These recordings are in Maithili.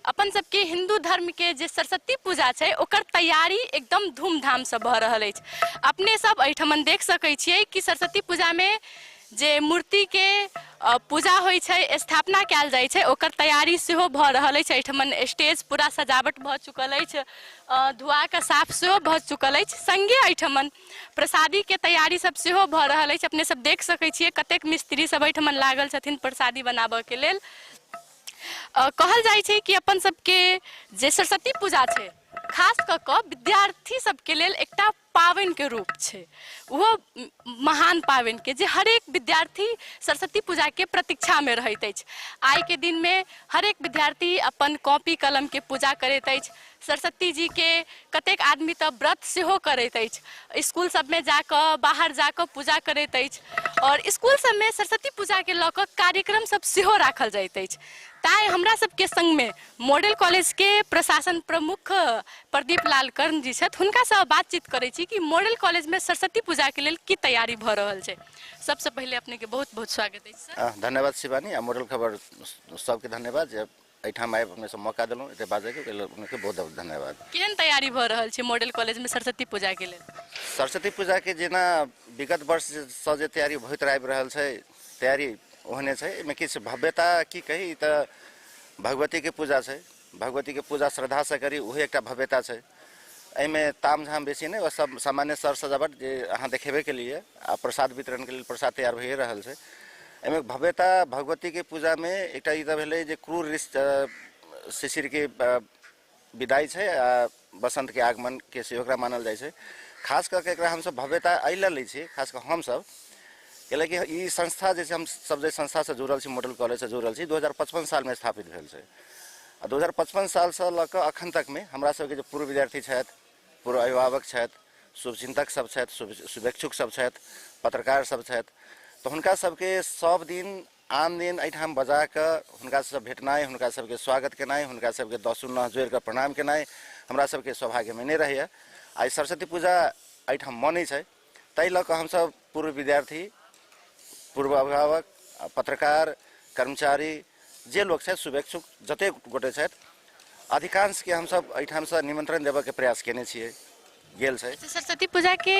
अपन सबके हिन्दू धर्मके जे सरस्वती पूजा छै ओकर तैयारी एकदम धूमधामसँ भऽ रहल अछि। अपने सब एहिठमन देख सकै छियै कि सरस्वती पूजामे जे मूर्तिके पूजा होइ छै, स्थापना कयल जाइ छै, ओकर तैयारी सेहो भऽ रहल अछि। एहिठमन स्टेज पूरा सजावट भऽ चुकल अछि, धुआ कऽ साफ सेहो भऽ चुकल अछि। संगे एहिठमन प्रसादीके तैयारी सब सेहो भऽ रहल अछि। अपने सब देख सकै छियै कतेक मिस्त्री सब एहिठमन लागल छथिन प्रसादी बनाबऽके लेल। कहल जाइ छै कि अपन सबके जे सरस्वती पूजा छै खास कऽ कऽ विद्यार्थी सबके लेल एकटा पाबनिके रूप छै, ओहो महान पाबनिके जे हरेक विद्यार्थी सरस्वती पूजाके प्रतीक्षामे रहैत अछि। आइके दिनमे हरेक विद्यार्थी अपन कॉपी कलमके पूजा करैत अछि, सरस्वती जीके कतेक आदमी तऽ व्रत सेहो करैत अछि, इसकुल सबमे जाकऽ बाहर जाकऽ पूजा करैत अछि आओर इसकुल सबमे सरस्वती पूजाके लऽ कऽ कार्यक्रम सब सेहो राखल जाइत अछि। तैँ हमरा सबके सङ्गमे मॉडल कॉलेजके प्रशासन प्रमुख प्रदीप लाल कर्ण जी छथि, हुनकासँ बातचीत करै छी कि मॉडल कॉलेजमे सरस्वती पूजाके लेल की तैयारी भऽ रहल छै। सबसँ पहिले अपनेके बहुत बहुत स्वागत अछि सर। धन्यवाद शिवानी आ मॉडल खबर सबके धन्यवाद जे एहिठाम आबि अपने सब मौका देलहुँ एते बाजैके, ओहि लेल अपनेके बहुत बहुत धन्यवाद। केहन तैयारी भऽ रहल छै मॉडल कॉलेजमे सरस्वती पूजाके लेल? सरस्वती पूजाके जेना विगत वर्षसँ जे तैयारी होइत आबि रहल छै, तैयारी ओहने छै। एहिमे किछु भव्यता की कही, तऽ भगवतीके पूजा छै, भगवतीके पूजा श्रद्धासँ करी ओहे एकटा भव्यता छै। एहिमे तामझाम बेसी नहि, सब सामान्य सर सजावट जे अहाँ देखेबे के लिए आ प्रसाद वितरणके लेल प्रसाद तैयार भइए रहल छै। एहिमे भव्यता भगवतीके पूजामे एकटा ई तऽ भेलै जे क्रूर शिशिरके विदाई छै आ बसन्तके आगमनके सेहो एकरा मानल जाइ छै। खास कऽ के एकरा हमसब भव्यता एहि लए लै छियै, खास कऽ हमसब कैलाकि ई संस्था जे छै, हम सब जे संस्थासँ जुड़ल छी, मॉडल कॉलेजसँ जुड़ल छी, 2055 सालमे स्थापित भेल छै आ 2055 सालसँ लऽ कऽ अखन तकमे हमरा सबके जे पूर्व विद्यार्थी छथि, पूर्व अभिभावक छथि, शुभचिन्तक सब छथि, शुभेच्छुक सब छथि, पत्रकार सब छथि, तऽ हुनका सबके सब दिन आन दिन एहिठाम बजा कऽ हुनका सबसँ भेटनाइ, हुनका सबके स्वागत केनाइ, हुनका सबके दसो नह जोड़ि कऽ प्रणाम केनाइ हमरा सबके सौभाग्यमे नहि रहैए। आइ सरस्वती पूजा एहिठाम मनै छै, ताहि लऽ कऽ हमसब पूर्व विद्यार्थी, पूर्व अभिभावक, पत्रकार, कर्मचारी जे लोक छथि, शुभेच्छुक जतेक गोटे छथि, अधिकांशके हमसब एहिठामसँ निमंत्रण देबऽके प्रयास केने छियै, गेल छै। अच्छा, सरस्वती पूजाके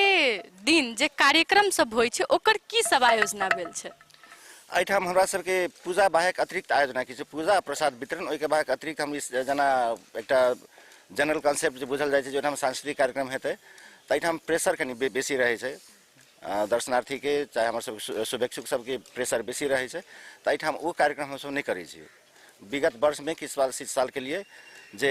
दिन जे कार्यक्रम सब होइ छै ओकर की सब आयोजना भेल छै? एहिठाम हमरा सबके पूजा बाह्यक अतिरिक्त आयोजना की छै, पूजा प्रसाद वितरण, ओहिके बाह्यक अतिरिक्त हम जेना एकटा जनरल कॉन्सेप्ट जे बुझल जाइ छै जे ओहिठाम सांस्कृतिक कार्यक्रम हेतै, तऽ एहिठाम प्रेशर कनि बेसी रहै छै दर्शनार्थीके, चाहे हमर सब शुभेच्छुक सबके प्रेशर बेसी रहै छै, तऽ एहिठाम ओ कार्यक्रम हमसब नहि करै छियै। विगत वर्षमे किछु साल किछु सालके लिए जे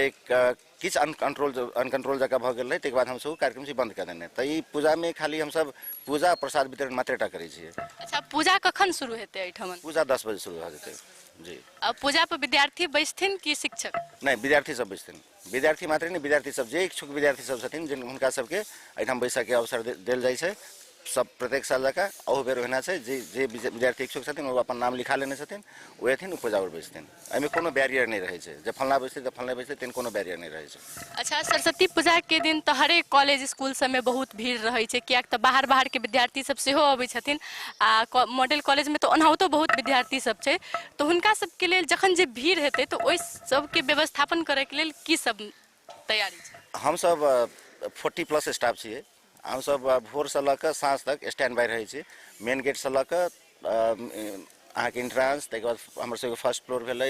किछु अनकंट्रोल जकाँ भऽ गेल रहै, ताहिके बाद हमसब ओ कार्यक्रम से बन्द कऽ देने। तऽ ई पूजामे खाली हमसब पूजा प्रसाद वितरण मात्रेटा करै छियै। अच्छा, पूजा कखन शुरू हेतै एहिठाम? पूजा 10 बजे शुरू भऽ जेतै जी। आ पूजा पर विद्यार्थी बैसथिन कि शिक्षक? नहि, विद्यार्थी सब बैसथिन। विद्यार्थी मात्रे नहि, विद्यार्थी सब जे इच्छुक विद्यार्थी सब छथिन, जिन हुनका सबके एहिठाम बैसऽके अवसर देल जाइ छै सब प्रत्येक साल जकाँ। अहू बेर ओहिना छै, जे जे विद्यार्थी इच्छुक छथिन ओ अपन नाम लिखा लेने छथिन, ओ एथिन, ओ पूजा पर बैसथिन। एहिमे कोनो बैरियर नहि रहै छै जे फलना बैसतै तऽ फलना बैसतै, तेहन कोनो बैरियर नहि रहै छै। अच्छा, सरस्वती पूजाके दिन तऽ हरेक कॉलेज इसकुल सबमे बहुत भीड़ रहै छै, किएक तऽ बाहर बाहरके विद्यार्थी सब सेहो अबै छथिन आ मॉडल कॉलेजमे तऽ ओनाहितो बहुत विद्यार्थी सब छै, तऽ हुनका सबके लेल जखन जे भीड़ हेतै तऽ ओहि सबके व्यवस्थापन करैके लेल की सब तैयारी छै? हमसब 40 प्लस स्टाफ छियै। हमसब भोरसँ लऽ कऽ साँझ तक स्टैंड बाय रहै छी। मेन गेटसँ लऽ कऽ अहाँके एंट्रांस, ताहिके बाद हमर सबके फर्स्ट फ्लोर भेलै,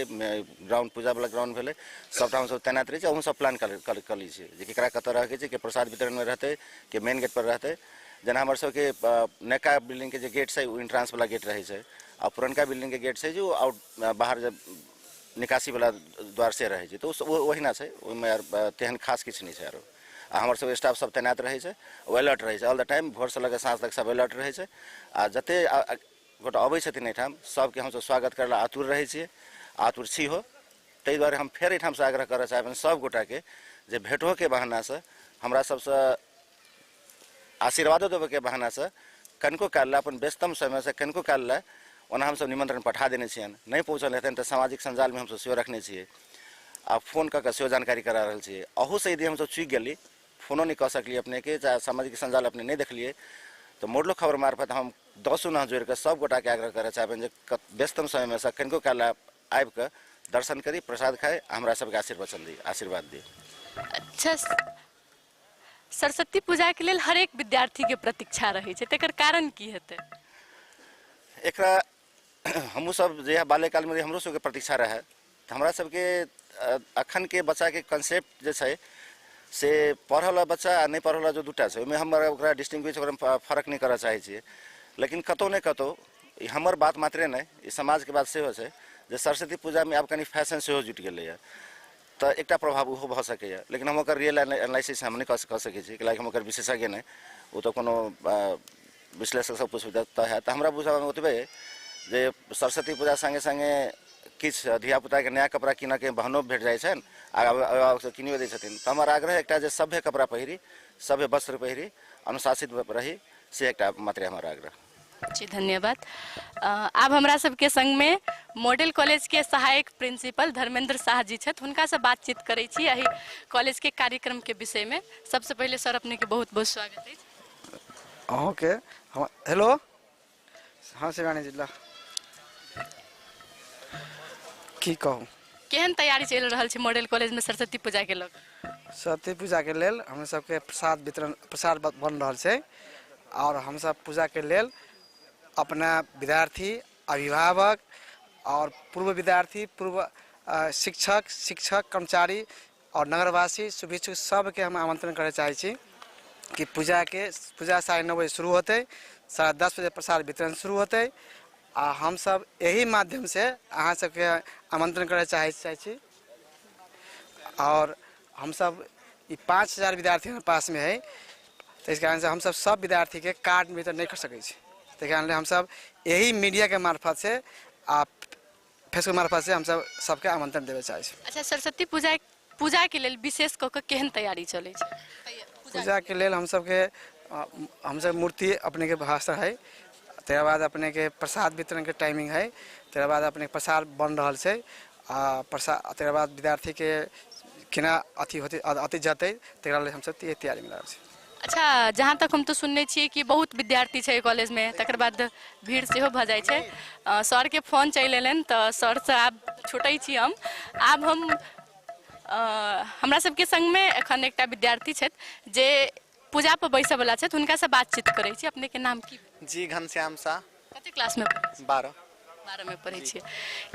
ग्राउंड पूजावला ग्राउंड भेलै, सबटा हमसब तैनात रहै छी। हमसब प्लान कऽ लै छियै जे केकरा कतऽ रहऽके छै, के प्रसाद वितरणमे रहतै, के मेन गेट पर रहतै। जेना हमर सबके नयका बिल्डिंगके जे गेट छै ओ एंट्रांसवला गेट रहै छै, आ पुरनका बिल्डिंगके गेट छै जे ओ आउट बाहर जे निकासीवला द्वार से रहै छै, तऽ ओ ओहिना छै, ओहिमे आर तेहन खास किछु नहि छै आरो। आ हमर सबके स्टाफ सब तैनात रहै छै, ओ अलर्ट रहै छै ऑल द टाइम, भोरसँ लऽ कऽ साँझ तक सब अलर्ट रहै छै। आ जते गोटा अबै छथिन एहिठाम सबके हमसब स्वागत करै लए आतुर रहै छियै, आतुर छी हो। ताहि दुआरे हम फेर एहिठामसँ आग्रह करऽ चाहबनि सब गोटाके जे भेटोके बहानासँ हमरा सबसँ आशीर्वादो देबऽके बहानासँ कनिको काल लए अपन व्यस्तम समयसँ कनिको काल लए ओना हमसब निमंत्रण पठा देने छियनि। नहि पहुँचल हेतनि तऽ सामाजिक सञ्जालमे हमसब सेहो रखने छियै आ फोन कऽ कऽ सेहो जानकारी करा रहल छियै। अहूसँ यदि हमसब चूकि गेली, फोनो नहि कऽ सकलियै अपनेके, चाहे सामाजिक सञ्जाल अपने नहि देखलियै, तऽ मोडलो खबर मार्फत हम दसो नह जोड़ि कऽ सब गोटाके आग्रह करऽ चाहबनि जे व्यस्तम समयमे सँ कनिको काल आबि कऽ दर्शन करी, प्रसाद खाइ, हमरा सबके आशीर्वचन दी, आशीर्वाद दी। अच्छा, सरस्वती पूजाके लेल हरेक विद्यार्थीके प्रतीक्षा रहै छै, तकर कारण की हेतै? एकरा हमहूँ सब जहिया बाल्यकालमे रही हमरो सबके प्रतीक्षा रहै, तऽ हमरा सबके अखनके बच्चाके कंसेप्ट जे छै से पढ़ऽवला बच्चा आ नहि पढ़ऽवला जो दूटा छै ओहिमे हम ओकरा डिस्टिंग्विश, ओकरा फर्क नहि करऽ चाहै छियै, लेकिन कतहु ने कतहु ई हमर बात मात्रे नहि, ई समाजके बात सेहो छै जे सरस्वती पूजामे आब कनि फैशन सेहो जुटि गेलैए, तऽ एकटा प्रभाव ओहो भऽ सकैए, लेकिन हम ओकर रियल एनालिसिस हम नहि कऽ सकै छी, कैलाकि हम ओकर विशेषज्ञ नहि, ओ तऽ कोनो विश्लेषक सब पुछबै तऽ हैत। तऽ हमरा बुझबामे ओतबे जे सरस्वती पूजा सङ्गे सङ्गे किछु धियापुताके नया कपड़ा कीनऽके बहानो भेट जाइ छनि आ अभिभावक सब किनियो दै छथिन, तऽ हमर आग्रह एकटा जे सभ्य कपड़ा पहिरी, सभ्य वस्त्र पहिरी, अनुशासित रही, से एकटा मात्रे हमर आग्रह। जी धन्यवाद। आब हमरा सबके संगमे मॉडल कॉलेज के सहायक प्रिंसिपल धर्मेंद्र शाह जी छथि, हुनकासँ बातचीत करै छी एहि कॉलेज के कार्यक्रम के विषय में। सबसे पहिले सर अपने के बहुत बहुत स्वागत अछि। अहूँके हम हेलो, हाँ शिवानी जी, ल की कहू, केहन तैयारी चलि रहल छै मॉडल कॉलेज में सरस्वती पूजा के लऽ कऽ? सरस्वती पूजा के लेल हम सबके प्रसाद वितरण, प्रसाद बन रहल छै और हम सब पूजा के लेल अपना विद्यार्थी, अभिभावक और पूर्व विद्यार्थी, पूर्व शिक्षक, शिक्षक कर्मचारी और नगरवासी, शुभेच्छुक सबके हम आमंत्रण करे चाहै छी कि पूजा 9:30 बजे शुरू होतै, 10:30 बजे प्रसाद वितरण शुरू होतै आ हम सब एहि माध्यम से अहाँ सबके आमंत्रण करे चाहै छी। और हम सब ई 5000 विद्यार्थी हमारे पास में है, तो इस कारण से हम सब सब विद्यार्थी के कार्ड वितरण नहीं कर सकै छी, ताहि कारण हम सब यही मीडिया के मार्फत से आ फेसबुक मार्फत से हम सब सबके आमंत्रण देवे चाहै छी। अच्छा, सरस्वती पूजा के लेल विशेष कऽ कऽ केहन तैयारी चलै छै? पूजा के लेल हम सबके, हम सब मूर्ति अपने के भाषा है, तकर बाद अपने के प्रसाद वितरण के टाइमिंग है, तकर बाद अपने के प्रसाद बन रहल छै आ प्रसाद, तकर बाद विद्यार्थी के केना अथी होतै, अथी जतै, तकरा लेल हमसब तैयारी में लागल छी। अच्छा, जहाँ तक हम तो सुनने छियै कि बहुत विद्यार्थी छै कॉलेज में, तकर बाद भीड़ सेहो भऽ जाइ छै। सर के फोन चलि एलनि तऽ सरसँ आब छुटै छी हम। आब हम हमरा सबके संगमे एखन एकटा विद्यार्थी छथि जे पूजा पर बैसऽ वाला छथि, हुनकासँ बातचीत करै छी। अपने के नाम की? जी घनश्याम शाह। कते क्लास में पढ़ै छी? 12। 12 में पढ़ै छियै।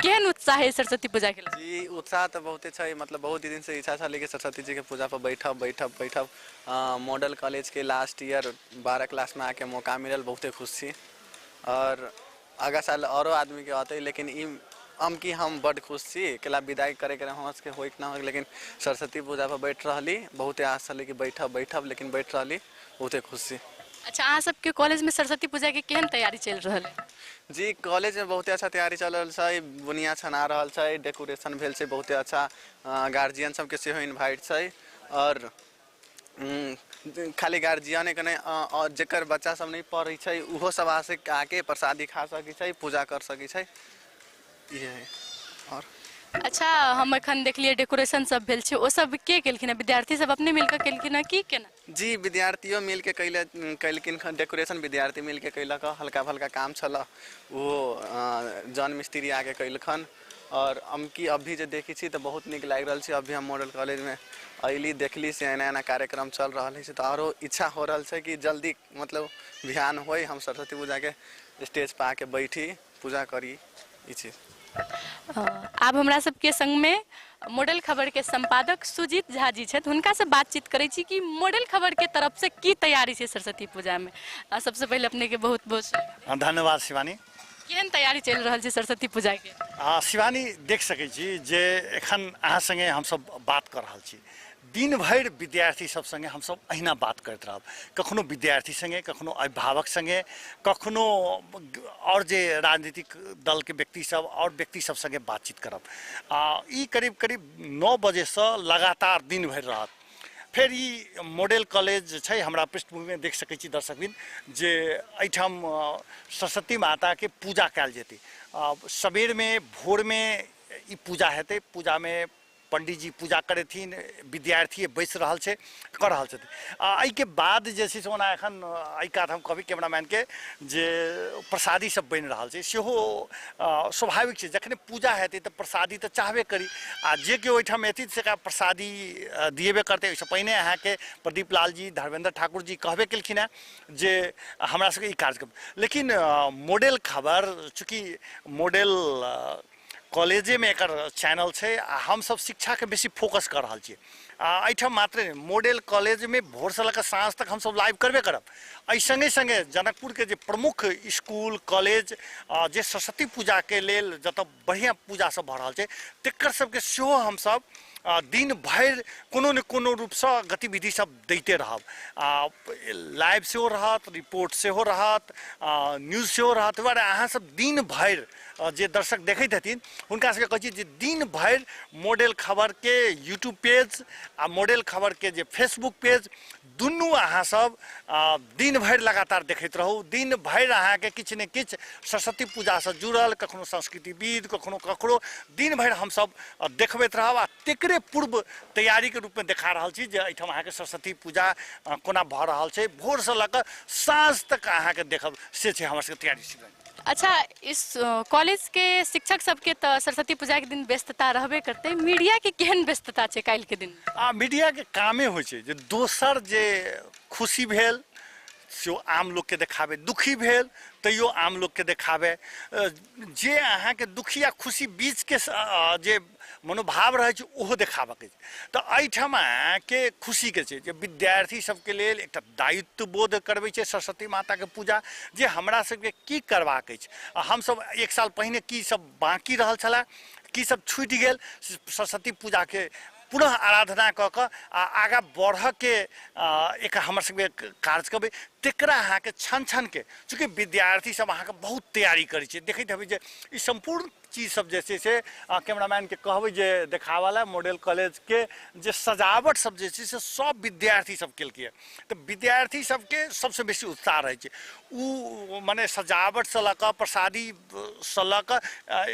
केहन उत्साह है सरस्वती पूजा के लेल? जी उत्साह तऽ बहुते छै, मतलब बहुत दिन से इच्छा छलै कि सरस्वती जी के पूजा पर बैठब बैठब बैठब। मॉडल कॉलेज के लास्ट ईयर 12 क्लास में आके मौका मिलल, बहुते खुश छी और आगा साल औरो आदमी के अतै, लेकिन ई हम कि हम बड खुश छी। केला विदाई करे के हमरा सबके होइक ना होइक, लेकिन सरस्वती पूजा पर बैठ रहली, बहुते आस छलै कि बैठब बैठब, लेकिन बैठ रहली, बहुते खुश छी। अच्छा, अहाँ सबके कॉलेज में सरस्वती पूजा के केहन तैयारी चलि रहल है? जी कॉलेज में बहुते अच्छा तैयारी चल रहल छै, बुनिया छना रहल छै, डेकोरेशन भेल छै बहुते अच्छा, गार्जियन सबके सेहो इन्वाइट छै और खाली गार्जियने के नहि, और जेकर बच्चा सब नहि पढ़ै छै उहो सब आके प्रसादी खा सकै छै, पूजा कर सकै छै, इहे है। और अच्छा, हम एखन देखलियै डेकोरेशन सब भेल छै, ओ सब के केलखिन हँ? विद्यार्थी सब अपने मिलके केलखिन हँ की केना? जी विद्यार्थियों मिलके कैलखिन हँ, डेकोरेशन विद्यार्थी मिलके कैलक हँ, हल्का फल्का काम छल ओहो जन मिस्त्री आके कैलखन। और हम की अभी जे देखै छी तऽ बहुत नीक लागि रहल छै। अभी हम मॉडल कॉलेज में अयली, देखली से एना एना कार्यक्रम चल रहल है, तऽ आरो इच्छा हो रहल छै कि जल्दी मतलब बिहान होय, हम सरस्वती पूजा के स्टेज पर आके बैठी पूजा करी, ई चीज। आब हमरा सबके संगमे मॉडल खबर के संपादक सुजीत झा जी छथि, हुनका से बातचीत करै छी कि मॉडल खबर के तरफ से की तैयारी छै सरस्वती पूजा में। सबसे पहिले अपने के बहुत बहुत स्वागत। हाँ, धन्यवाद शिवानी। केहन तैयारी चलि रहल छै सरस्वती पूजा के? शिवानी, देख सकै छी जे एखन अहाँ संगे हमसब बात कऽ रहल छी, दिन भरि विद्यार्थी सब संगे हमसब अहिना बात करैत रहब, कखनो विद्यार्थी संगे, कखनो अभिभावक संगे, कखनो और जे राजनीतिक दल के व्यक्ति सब और व्यक्ति सब संगे बातचीत करब। ई करीब करीब 9 बजेसँ लगातार दिन भरि रहत। फेर ई मॉडल कॉलेज जे छै, हमरा पृष्ठभूमिमे देख सकै छी दर्शकबिन जे एहिठाम सरस्वती माताके पूजा कयल जेतै। सबेरमे भोरमे ई पूजा हेतै, पूजामे पंडीजी पूजा करेथिन, विद्यार्थी बैस रहल छै, कऽ रहल छथिन। आ एहिके बाद जे छै से ओना एखन एहि कात हम कहबै कैमरामैनके जे प्रसादी सब बनि रहल छै, सेहो स्वाभाविक छै, जखने पूजा हेतै तऽ प्रसादी तऽ चाहबे करी, आ जे केओ ओहिठाम एथिन से प्रसादी दिएबे करतै। ओहिसँ पहिने अहाँके प्रदीप लाल जी, धर्मेंद्र ठाकुर जी कहबे केलखिन हेँ जे हमरा सबके ई कार्यक्रम, लेकिन मॉडल खबर चूँकि मॉडल कॉलेजेमे एकर चैनल छै आ हमसब शिक्षाके बेसी फोकस कऽ रहल छियै। आ एहिठाम मात्रे नहि, मॉडल कॉलेजमे भोरसँ लऽ कऽ साँझ तक हमसब लाइव करबे करब। एहि सङ्गे सङ्गे जनकपुरके जे प्रमुख स्कूल कॉलेज जे सरस्वती पूजाके लेल जतऽ बढ़िआँ पूजा सब भऽ रहल छै, तकर सबके सेहो हमसब दिन भरि कोनो ने कोनो रूपसँ गतिविधि सब दैते रहब। आ लाइव सेहो रहत, रिपोर्ट सेहो रहत, न्यूज सेहो रहत। ताहि दुआरे अहाँ सब दिन भरि जे दर्शक देखैत हेथिन हुनका सबके कहै छी जे दिन भरि मॉडल खबरके यूट्यूब पेज आ मॉडल खबरके जे फेसबुक पेज दुनू अहाँ सब दिन भरि लगातार देखैत रहू। दिन भरि अहाँके किछु ने किछु सरस्वती पूजासँ जुड़ल, कखनो संस्कृतिविद, कखनो ककरो, दिन भरि हमसब देखबैत रहब। आ तेकरे पूर्व तैयारीके रूपमे देखा रहल छी जे एहिठाम अहाँके सरस्वती पूजा कोना भऽ रहल छै, भोरसँ लऽ कऽ साँझ तक अहाँके देखब, से छै हमर सबके तैयारी। अच्छा, इस कॉलेज के शिक्षक सबके तऽ सरस्वती पूजा के दिन व्यस्तता रहबे करतै, मीडिया के केहन व्यस्तता छै काल्हि के दिन? आ मीडिया के कामे होइ छै जे दोसर जे खुशी भेल से आम लोकके देखाबै, दुखी भेल तैयो आम लोकके देखाबै, जे अहाँके दुखी आ खुशी बीचके जे मनोभाव रहै छै ओहो देखाबऽके छै। तऽ एहिठमाके खुशीके छै जे विद्यार्थी सबके लेल एकटा दायित्व बोध करबै छै सरस्वती माताके पूजा, जे हमरा सबके की करबाक अछि, आ हमसब एक साल पहिने की सब बाँकी रहल छलए, की सब छुटि गेल, सरस्वती पूजाके पुनः आराधना कऽ कऽ आ आगाँ बढ़ऽके एक हमर सबके कार्य करबै, तकरा अहाँके क्षण क्षणके, चूँकि विद्यार्थी सब अहाँके बहुत तैयारी करै छै, देखैत हेबै जे ई सम्पूर्ण चीज सब जे छै से कैमरामैनके कहबै जे देखाबऽ लए, मॉडल कॉलेजके जे सजावट सब जे छै से सब विद्यार्थी सब केलकै। तऽ विद्यार्थी सबके सबसँ बेसी उत्साह रहै छै, ओ मने सजावटसँ लऽ कऽ प्रसादीसँ लऽ कऽ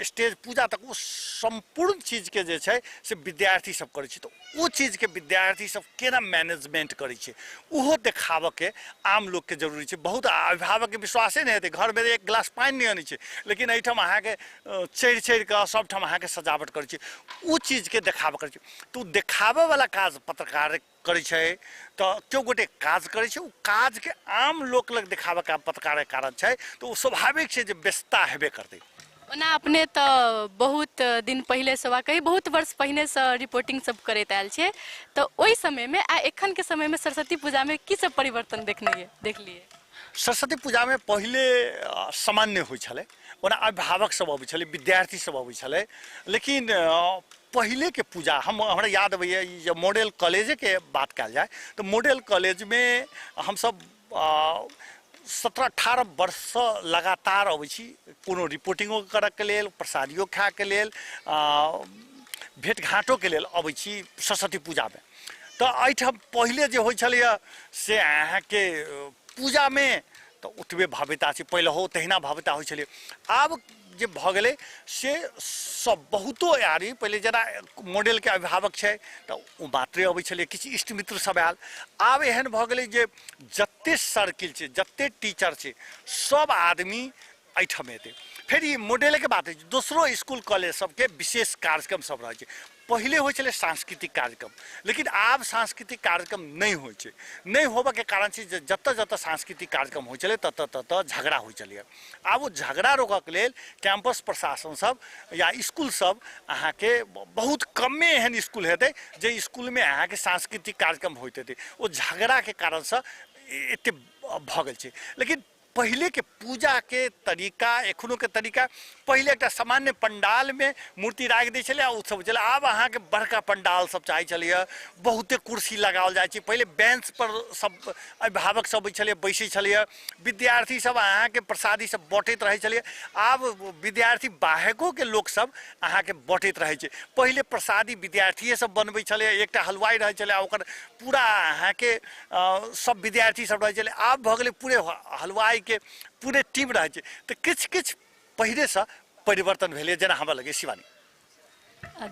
स्टेज पूजा तक ओ सम्पूर्ण चीजके जे छै से विद्यार्थी सब करै छै। तऽ ओ चीजके विद्यार्थी सब केना मैनेजमेंट करै छै ओहो देखाबऽके आम लोकके जरूरी छै। बहुत अभिभावकके विश्वासे नहि हेतै, घरमे एक गिलास पानि नहि अनै छै, लेकिन एहिठाम अहाँके चढ़ि चढ़ि कऽ सबठाम अहाँके सजावट करै छै, ओ चीजके देखाबऽ करै छै। तऽ ओ देखाबऽवला काज पत्रकार करै छै, तऽ केओ गोटे काज करै छै, ओ काजके आम लोक लग देखाबऽके काम पत्रकारके कारण छै, तऽ ओ स्वाभाविक छै जे व्यस्तता हेबे करतै। ओना अपने तऽ बहुत दिन पहिलेसँ वा कही बहुत वर्ष पहिनेसँ रिपोर्टिंग सब करैत आयल छियै, तऽ ओहि समयमे आ एखनके समयमे सरस्वती पूजामे की सब परिवर्तन देखलियै? सरस्वती पूजामे पहिले सामान्य होइ छलै, ओना अभिभावक सब अबै छलै, विद्यार्थी सब अबै छलै, लेकिन पहिलेके पूजा हमरा याद अबैए, ई जे मॉडल कॉलेजेके बात कयल जाय तऽ मॉडल कॉलेजमे हमसब 17-18 वर्षसँ लगातार अबै छी, कोनो रिपोर्टिंगो करऽके लेल, प्रसादियो खायके लेल, भेँटघाँटोके लेल अबै छी सरस्वती पूजामे। तऽ एहिठाम पहिले जे होइ छलैए से अहाँके पूजामे तऽ ओतबे भव्यता छै, पहिलहो तहिना भव्यता होइ छलै। आब जे भऽ गेलै से सब बहुतो आदमी, पहिले जेना मॉडलके अभिभावक छै तऽ ओ मात्रे अबै छलै, किछु इष्ट मित्र सब आयल। आब एहन भऽ गेलै जे जते सर्किल छै, जते टीचर छै, सब आदमी एहिठाम एतै। फेर ई मॉडलके बात होइ छै, दोसरो स्कूल कॉलेज सबके विशेष कार्यक्रम सब रहै छै। पहिले होइ छलै सांस्कृतिक कार्यक्रम, लेकिन आब सांस्कृतिक कार्यक्रम नहि होइ छै। नहि होबऽके कारण छै जे जतऽ जतऽ सांस्कृतिक कार्यक्रम होइ छलै ततऽ ततऽ झगड़ा होइ छलैए। आब ओ झगड़ा रोकऽके लेल कैंपस प्रशासन सब या स्कूल सब अहाँके बहुत कमे एहन स्कूल हेतै जे स्कूलमे अहाँके सांस्कृतिक कार्यक्रम होइत हेतै। ओ झगड़ाके कारणसँ एते भऽ गेल छै। लेकिन पहिलेके पूजाके तरीका, एखनोके तरीका, पहिले एकटा सामान्य पंडालमे मूर्ति राखि दै छलै आ उत्सव होइ छलै। आब अहाँके बड़का पंडाल सब चाहै छलैए, बहुते कुर्सी लगाओल जाइ छै। पहिले बेंच पर सब अभिभावक सब अबै छलैए, बैसै छलैए, विद्यार्थी सब अहाँके प्रसादी सब बँटैत रहै छलैए। आब विद्यार्थी बाहेकोके लोकसब अहाँके बँटैत रहै छै। पहिले प्रसादी विद्यार्थिए सब बनबै छलैए, एकटा हलुवाइ रहै छलै आ ओकर पूरा अहाँके सब विद्यार्थी सब रहै छलै। आब भऽ गेलै पूरे हलुवाइके पूरे टीम रहै छै। तऽ किछु किछु पहिलेसँ परिवर्तन भेलै जेना हमरा लगैए। शिवानी,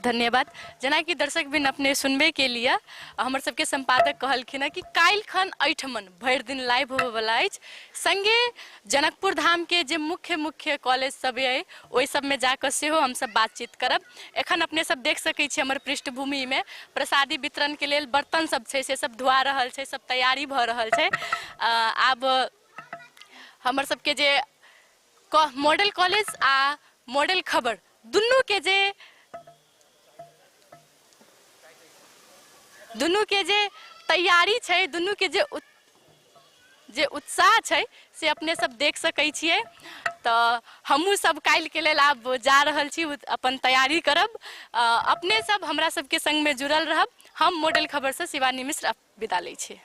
धन्यवाद। जेनाकि दर्शक बिन अपने सुनबे के लिए, हमर सबके संपादक कहलखिन हँ कि काल्हि खन एहिठमन भरि दिन लाइव होबयवला अछि। संगे जनकपुर धाम के जे मुख्य मुख्य कॉलेज सब अइ, ओहि सबमे जाकऽ सेहो हमसब बातचीत करब। एखन अपने सब देख सकै छी, हमर पृष्ठभूमिमे प्रसादी वितरणके लेल बर्तन सब छै, से सब धुआ रहल छै, सब तैयारी भऽ रहल छै। आब हमर सबके जे मॉडल कॉलेज आ मॉडल खबर दुनूके जे तैयारी छै, दुनूके जे उत्साह छै, से अपने सब देख सकै छियै। तऽ हमहूँ सब काल्हिके लेल आब जा रहल छी, अपन तैयारी करब। अपने सब हमरा सबके संगमे जुड़ल रहब। हम मॉडल खबरसँ शिवानी मिश्र विदा लै छी।